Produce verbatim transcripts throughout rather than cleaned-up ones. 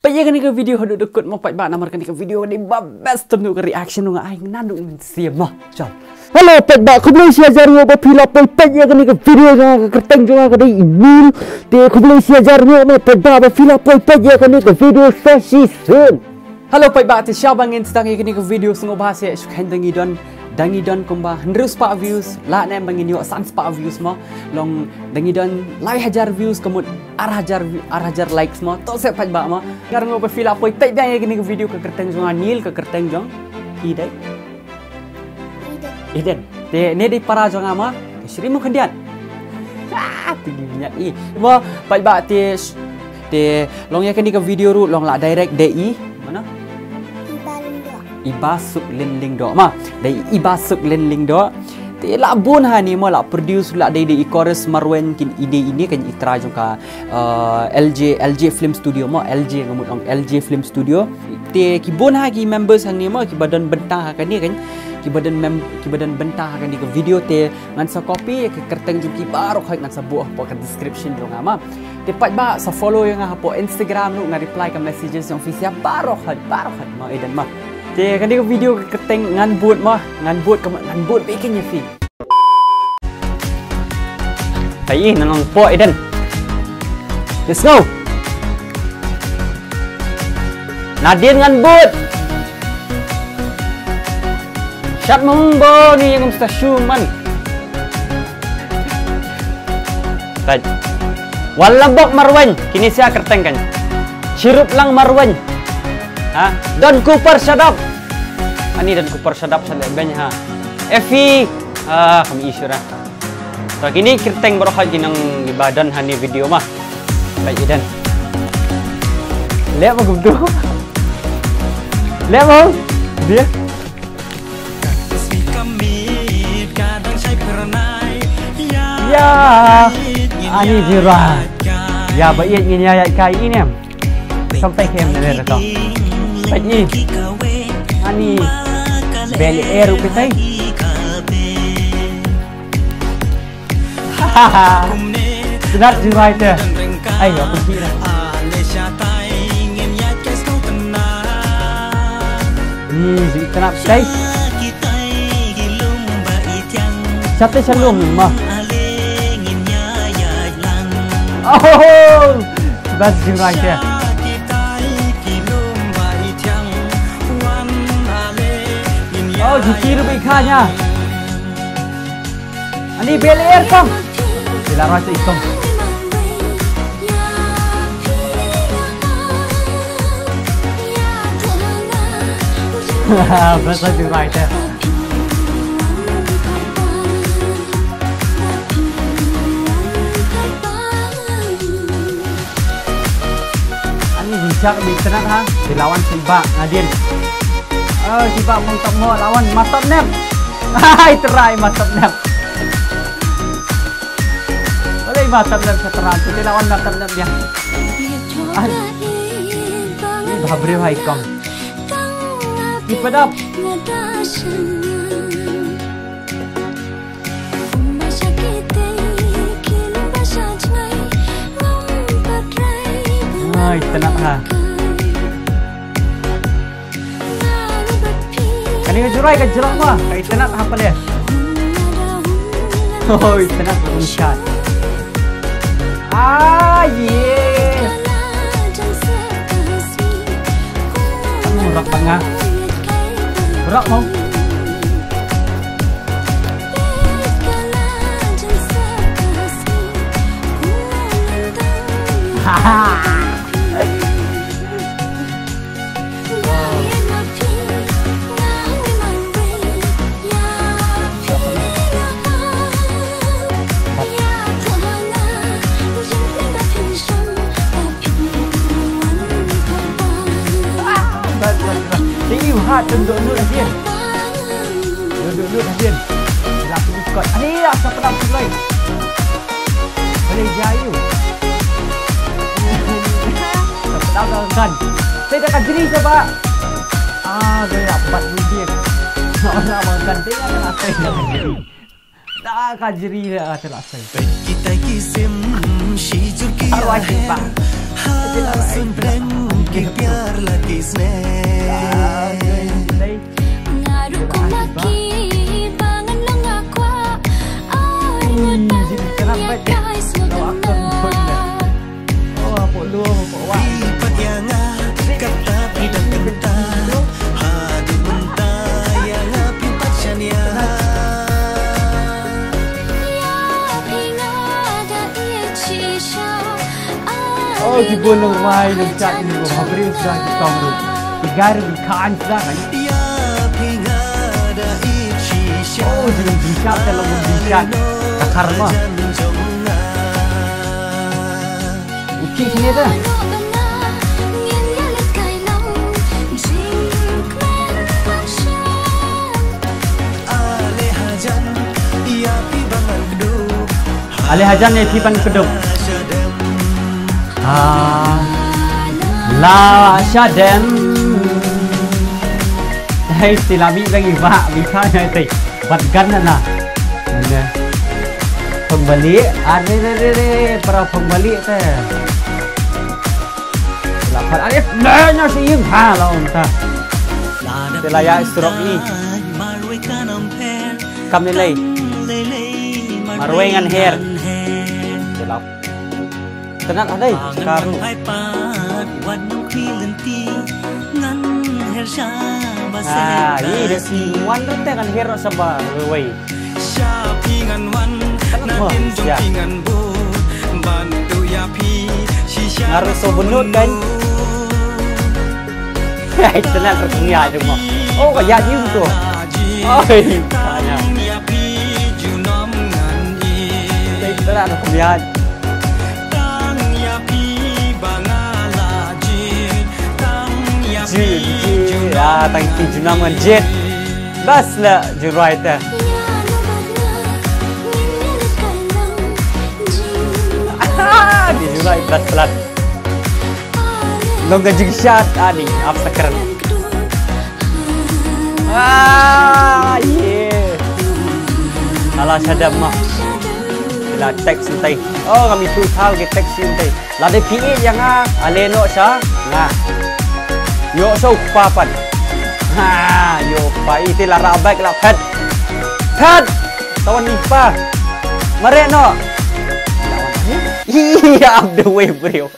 Peit ïa kane ka video haduh da kut mo paidbah, namar kane ka video ka dei ba best, tang ïa ka reaction nga ai ngan ong mynsiem mo. Chal. Hello paidbah, khublei shihajar nguh ba phi la poi peit ïa kane ka video jong nga, ka kyrteng jong nga ka dei i Neil. Te khublei shihajar nguh mo paidbah ba phi la poi peit ïa kane ka video, sa shisien. Hello paidbah, te shuwa ba ngin sdang ïa kane ka video sngewbha seh shu kheiñ da ngi don, da ngi don kumba hynriew spah views, lah ne em ba ngin ïoh san spah views mo. Long da ngi don lai hajar views, ka mut ar hajar vi-, ar hajar likes mo. To seh paidbah mo. Nga ruh ba phi la poi peit biang ïa kane ka video, ka kyrteng jong nga Neil, ka kyrteng jong i dei Eden. Te ne dei para jong nga mo, ka Shri Mukhandiat. Ah, te ngi ñiat i. Mo paidbah, te sh-, te long ïa kane ka video ruh long la direct da i, mano? Iba Lyndoh. Iba Suk Lyndoh mo. Da i Iba Suk Lyndoh. Te la bun ha ne mo, la produce, la dei da i Chorus Marwein, kin i dei ine kan i trai jong ka, uh, L J, L J Film Studio mo, L J nga mut ong L J Film Studio. Te ki bun ha ki members hangne mo kiba don bynta ha kane kan, kiba don mem-, kiba don bynta ha kane ka video, te ngan sa copy ïa ka kyrteng jong ki baroh khoit, ngan sa buh hapoh ka description jong nga mo. Te paidbah sa follow ïa nga hapoh Instagram ruh, nga reply ka messages jong phi sha baroh khoit, baroh khoit mo, Eden mo. Te kane ka video ka kyrteng Ngan Bud mo, Ngan Bud, ka mut ngan bud beit ïa phi. Ai, nang ong po Eden. Let's go. Nadien Ngan Bud. Shat mong bo ni yang mesta shuman. Right. Walabok Marwein, kine sia kyrteng kan. Chirup lang Marwein. Ha? Don Cooper, shut up. Ani Don Cooper, shut up, shut up, ben ha. Effie, ah, kami isura. To kine kyrteng baroh khoit ki nang iba don ha ne video mo. Baik Eden. Leh mo gumdu. Leh mo. Dia. Ya. Ani jira. Ya ba ïeit ngin ïa ïaid kai ine em. Sampai kem ne re to. Peit ni. Ani. Bel er u petai. Tnat jingrai te. Ai, aku kira. Ni, ji tnat dai. Sate shalom ma. Oh, bas jingrai te. Oh, ji kira bi khanya. Ani bel er kong. Bila rasa ikong. Best lagi right there. Ani jingshak bi tnat ha, bi lawan sibak ngadien. Oh, sibak mong tap mo lawan matap nep. Hai, try matap nep. Boleh matap nep seteran, kita lawan matap nep dia. Ai. Ini bahabril hai kong. Keep it up. Ai, tnat ha. Kane ka jurai ka jrong ma, ka itynnad ha pale. Hoi, itynnad ka kumshat. Ah, yes. Anu rak banga. Rak mo. Ha ha. Te iu ha tun dok lut hadien. Dok lut hadien. Lah pun ikut. Ani lah sa pedam tu lai. Boleh jai iu. Sa pedam dah kan. Saya dah kajri sa ba. Ah, gue dah bat dudin. Nak nak makan tengah nak apa? Dah kajri dah telah saya. Arwah jin ba. Hasan brem प्यार लकी स्नेह। Nga ruh kum laki ba ngan long nga kwah. Ai ngut bang ïa kai sngewbha. Ri pat ïa nga kata phi dang kynta. Haduh mynta ïa nga phi pat shaniah. Ïa phi nga da ïeit shisha. Oh, ki bun nang wai nang chat ni ko habri sda ki tong ru. Ki gar ki khan sda kan. Oh, jing jing chat te long jing chat. Ka karma. Uki sini ta. Ale hajan ne phi ban kdup. Ah, la shadem. Hei, sila bi bagi ba bi kha nyai tei. Bat gan na. Ne. Pembali, are re re re, para pembali te. La pat are ne nya si ing ha la unta. Te la ya stroke ni. Kam ni lei. Marwei ngan her. Te la. Tenat adai. Karu. Ah, ini dia si Wan rete ngan her saba wei. Sha phi ngan wan, na tin jong phi ngan bud, ban tu ïa phi shisha. Nga ruh so bunut kan. Hai, tenat ruh kum ïa jong mo. Oh, ka ïa jong tu. Oi, ka ïa. Tenat ruh kum ïa. Ji, ji, ah, tang ki junam ngan jied. Bas la Jurai te. Di Jurai bas pelat. Long ka jingshat ani ap sakran. Ah, yeah. Ala shadam ma. Ila text ntai. Oh, kami tu thal ke text ntai. Lada phi ïeit ïa nga, ale noh sha nga. Ïoh sha u kpa pat. Ha, ïoh u kpa ite la rabek la phet. Phet. Tawan i kpa. Mareh noh. Ïa, up the way, bro.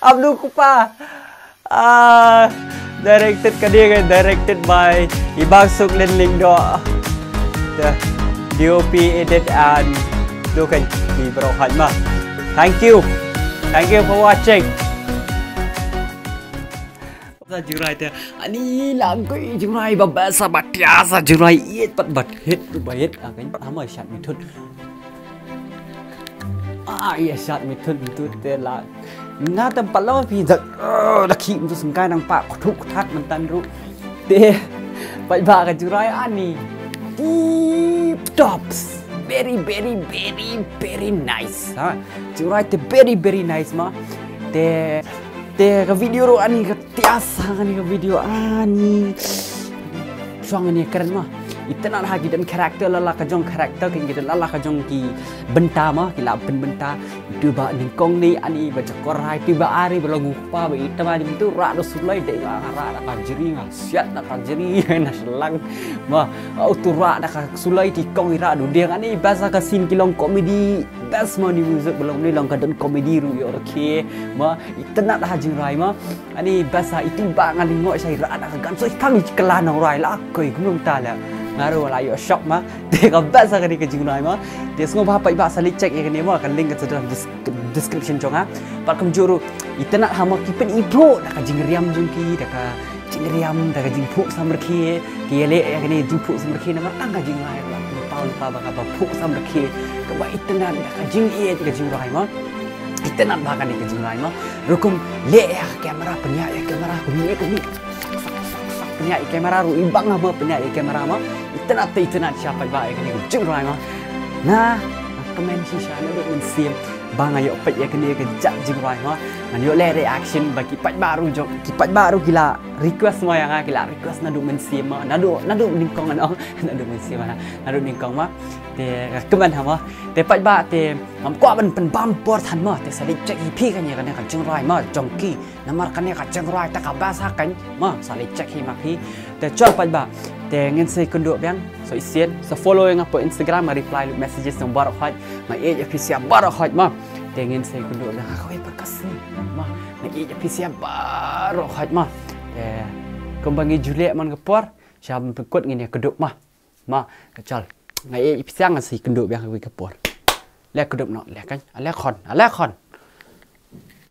Up the kpa. Ah, directed ka dei ka directed by i Bang Suk Lin Lyngdoh. The D O P edit and look at the bro Hajma. Thank you. Thank you for watching. Sa Jurai te ani la goi Jurai ba ba sa ba tia sa Jurai iet pat bat hit ba hit akan ama shat mitut. Ah, ïa shat mitut mitut te la. Nga tam palo phi dak. Oh, da ki mitut sengkai nang pa khutuk khutak mentan ru. Te pai ba ka Jurai ani. Tip tops. Very, very, very, very nice. Ha. Jurai te very, very nice ma. Te te ka video ru ani ka tias ha ani ka video ani. Suang ani keren ma. Itynnad ha ki don character la la ka jong character ki don la la ka jong ki bynta ma ki la pynbynta. Itu ba nyngkong ni ani ba jakor hai tu ba ari ba long u kpa ba itynnad ni tu ra do sulai de nga ra da ka jri nga siat da ka jri na selang. Ma, utu ra da ka sulai ti kong ira du deng ani basa ka scene ki long comedy. Best ma ni music ba long ni long ka don comedy ru ïoh rakhe ma. Itynnad ha Jurai ma. Ani basa itu ba nga lyngngoh shai ra da ka gan so i thang i kala nang rai la koi kumno ta la. Nga ru la ïoh shock ma. Te ka basa ka ni ka Jurai ma. Te sngewbha pait ba sa leit check ïa kane ma ka link ka sa don description jong nga. Pat kumjuh ru itynnad ha ma ki pyn-i bro da ka jingriam jong ki da ka jingriam da ka jingphuh samrkhie. Ki ïaleh ïa kane jingphuh samrkhie namar tang ka Jurai la pynpaw lypa ba kaba phuh samrkhie kaba itynnad da ka jingïeit ka Jurai ma. Itynnad ba kane ka Jurai ma. Rukum leh ïa ka kamera pynïaid ïa ka kamera kumne kumne. Sak sak sak sak pynïaid ïa ka kamera ru i bang ma pynïaid ïa ka kamera ma. Itynnad te itynnad sha pait ba ïa kane ka Jurai ma. Nga nga kmen shisha naduh mynsiem ba nga ïoh peit ïa kane ka jait Jurai ma. Ngan ïoh leh reaction ba ki paidbah ru jong ki paidbah ru ki la request mo ïa nga, ki la request naduh mynsiem mo, naduh, naduh nyngkong, naduh mynsiem mo, naduh nyngkong mo. Te ka kmen ha mo. Te paidbah, te ngam kwah ban pynbam por than mo, te sa leit check hi phi kane, kane ka jingrwai mo jong ki. Namar kane ka jingrwai te ka best ha kane mo, sa leit check hi ma phi. Te chal paidbah, te ngin sa ïakynduh biang. Sa shisien, sa follow ïa nga hapoh Instagram, nga reply lut messages jong baroh khoit. Nga ïeit ïa phi sha baroh khoit mo. Te ngin sa ïakynduh biang ha kawei pat ka sngi mo. Nga ïeit ïa phi sha baroh khoit mo. Te kumba ngi ju leh man ka por, sha ban pynkut ngin ïakynduh mo. Mo, ka chal. Nga ïeit ïa phi sha, ngan sa ïakynduh biang ha kawei ka por. Leh kynduh noh, leh kan. Ale khon, ale khon.